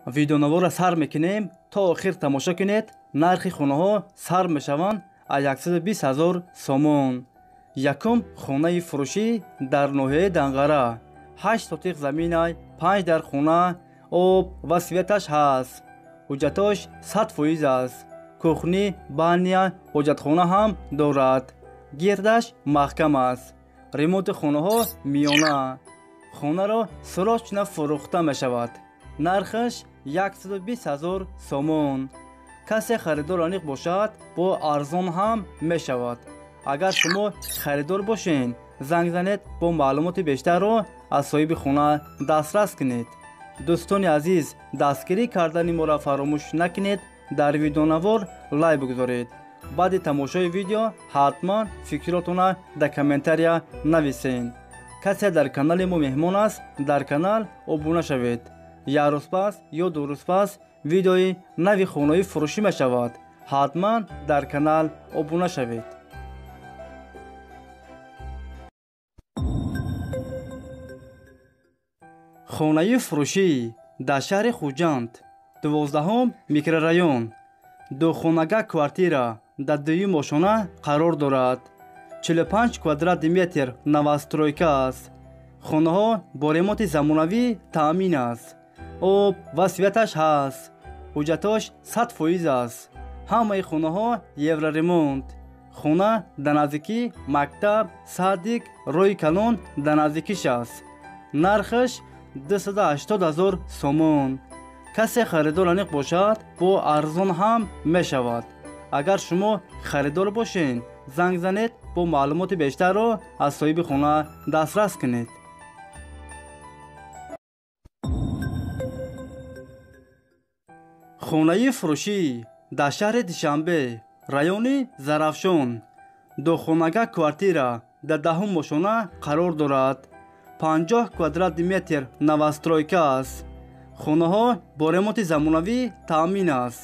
Видеонаворро сар мекунем, то охир тамошо кунед. Нархи хонаҳо сар мешаванд аз 120 ҳазор сомон. Якум хонаи фурӯшӣ дар ноҳияи Данғара, 8 сотиқ заминай, 5 дар хона, об ва светаш ҳаст. Ҳуҷҷатош 100% аст. Кухни, баня, ҳоҷатхона ҳам дорад. Гирдаш маҳкам аст. Ремонти хонаҳо миёна. Хонаро срочно фурӯхта мешавад. Нархаш 120 ҳазор сомон. Касе харидор аниқ бошад, бо арзон ҳам мешавад. Агар шумо харидор бошед, занг занед, бо маълумоти бештарро аз соҳиби хона дастрас кунед. Дӯстони азиз, дастгирӣ кардани моро фаромӯш накунед, дар видеонавор лайк бигузоред. Баъди тамошои видео ҳатман фикротонро дар комментария нависед. Касе дар канали мо меҳмон аст, дар канал обуна шавед. Як рӯз пас ё 2 рӯз пас видеои нави хонаи фурӯшӣ мешавад. Ҳатман дар канал обуна шавед. Хонаи фурӯшӣ дар шаҳри Хуҷанд, 12 микрорайон, духонага квартира дар дуюм ошона қарор дорад. 45 квадрати метр новостройка аст. Хонаҳо бо ремонти замонавӣ таъмин аст. Об ва светаш ҳаст. Ҳуҷҷатош 100% аст. Ҳамаи хонаҳо евроремонт. Хона дар наздикӣ мактаб, садик, роҳи калон дар наздикиш аст. Нархаш 280 ҳазор сомон. Касе харидор аниқ бошад, бо арзон ҳам мешавад. Агар шумо харидор бошед, занг занед, бо маълумоти бештарро аз соҳиби хона дастрас кунед. Хонаи фурӯшӣ дар шаҳри Душанбе, райони Зарафшон, духонага квартира дар 10 ошона қарор дорад. 50 квадрати метр новостройка аст. Хонаҳо бо ремонти замонавӣ таъмин аст.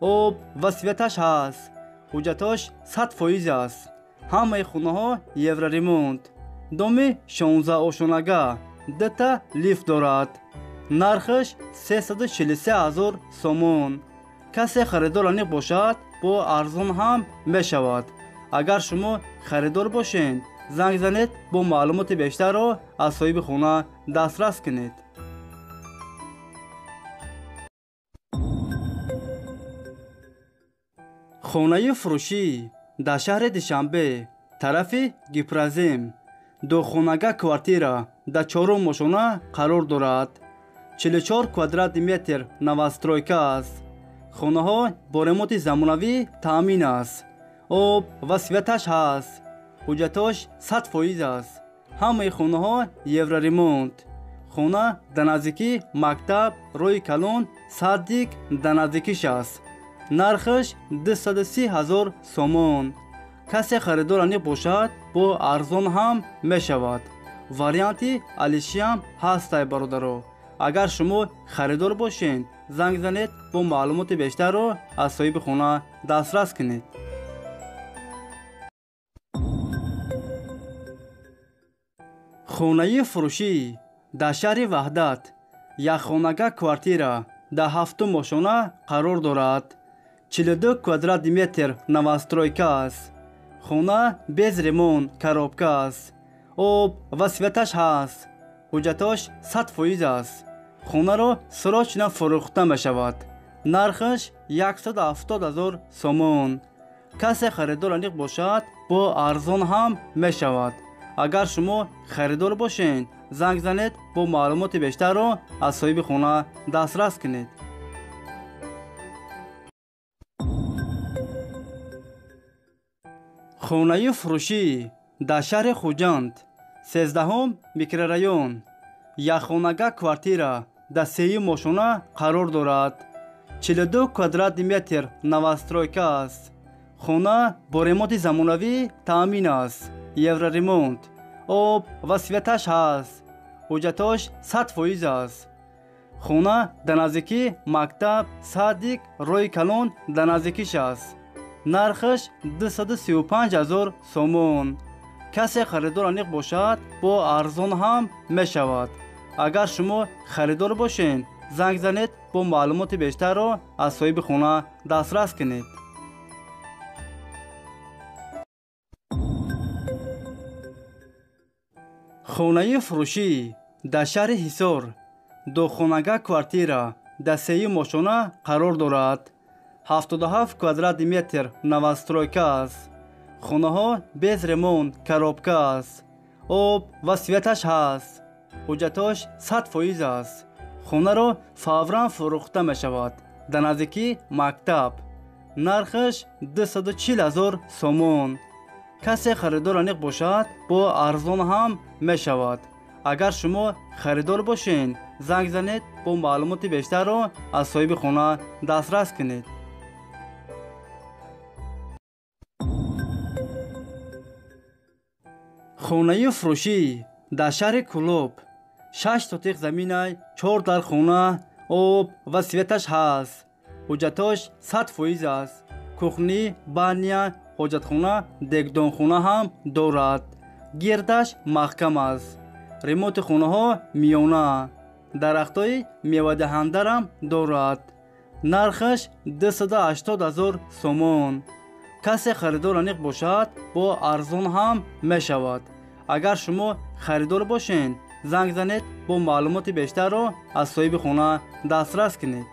Об ва светаш ҳаст. Ҳуҷҷатош 100% аст. Ҳамаи хонаҳо евроремонт. Доми 16 ошонага, 2 лифт дорад. Нархаш 343 ҳазор сомон. Касе харидор аниқ бошад, бо арзон ҳам мешавад. Агар шумо харидор бошед, занг занед, бо маълумоти бештарро аз соҳиби хона дастрас кунед. Хонаи фурӯшӣ дар шаҳри Душанбе, тарафи Гипрозем, духонага квартира дар 4 ошона қарор дорад. 44 квадрати метр новостройка аст. Хонаҳо бо ремонти замонавӣ таъмин аст. Об ва светаш ҳаст. Ҳуҷҷатош 100% аст. Ҳамаи хонаҳо евроремонт. Хона дар наздикӣ мактаб, роҳи калон, садик дар наздикиш аст. Нархаш 230 ҳазор сомон. Касе харидор аниқ бошад, бо арзон ҳам мешавад. Варианти алишиам ҳастай, бародаро. Агар шумо харидор бошед, занг занед, бо маълумоти бештарро аз соҳиби хона дастрас кунед. Хонаи фурӯшӣ дар шаҳри Ваҳдат, якхонага квартира дар 7 ошона қарор дорад. 42 квадрати метр новостройка аст. Хона без ремонт, коробка аст. Об ва светаш ҳаст. Ҳуҷҷатош 100% аст. Хонаро срочно фурӯхта мешавад. Нархаш 170 ҳазор сомон. Касе харидор аниқ бошад, бо арзон ҳам мешавад. Агар шумо харидор бошед, занг занед, бо маълумоти бештарро аз соҳиби хона дастрас кунед. Хонаи фурӯшӣ дар шаҳри Хуҷанд, 13 микрорайон, якхонага квартира дар 3 ошона қарор дорад. 42 квадрати метр новостройка аст. Хона бо ремонти замонавӣ таъмин аст. Евроремонт. Об ва светаш ҳаст. Ҳуҷҷатош 100% аст. Хона дар наздикӣ мактаб, садик, роҳи калон дар наздикиш аст. Нархаш 235 ҳазор сомон. Касе харидор аниқ бошад, бо арзон ҳам мешавад. Агар шумо харидор бошед, Занг занед, бо маълумоти бештарро аз соҳиби хона дастрас кунед. Хонаи фурӯшӣ дар шаҳри Ҳисор, духонага квартира дар сеюм ошёна қарор дорад. 77 квадрати метр новостройка аст. Хонаҳо без ремонт, коробка аст. Об ва светаш ҳаст. Ҳуҷҷатош 100% аст. Хонаро фавран фурӯхта мешавад. Дар наздикии мактаб. Нархаш 240 ҳазор сомон. Касе харидор аниқ бошад, бо арзон ҳам мешавад. Агар шумо харидор бошед, занг занед, бо маълумоти бештарро аз соҳиби хона дастрас кунед. Хонаи фурӯшӣ дар шаҳри Кӯлоб, 6 сотиқ заминай, 4 дар хона, об ва светаш ҳаст. Ҳуҷҷатош 100% аст. Кухни, баня, ҳоҷатхона, дегдонхона ҳам дорад. Гирдаш маҳкам аст. Ремонти хонаҳо миёна. Дарахтҳои мевадиҳандарам дорад. Нархаш 280 ҳазор сомон. Касе харидор аниқ бошад, бо арзон ҳам мешавад. Агар шумо харидор бошед, занг занед, бо маълумоти бештарро аз соҳиби хона дастрас кунед.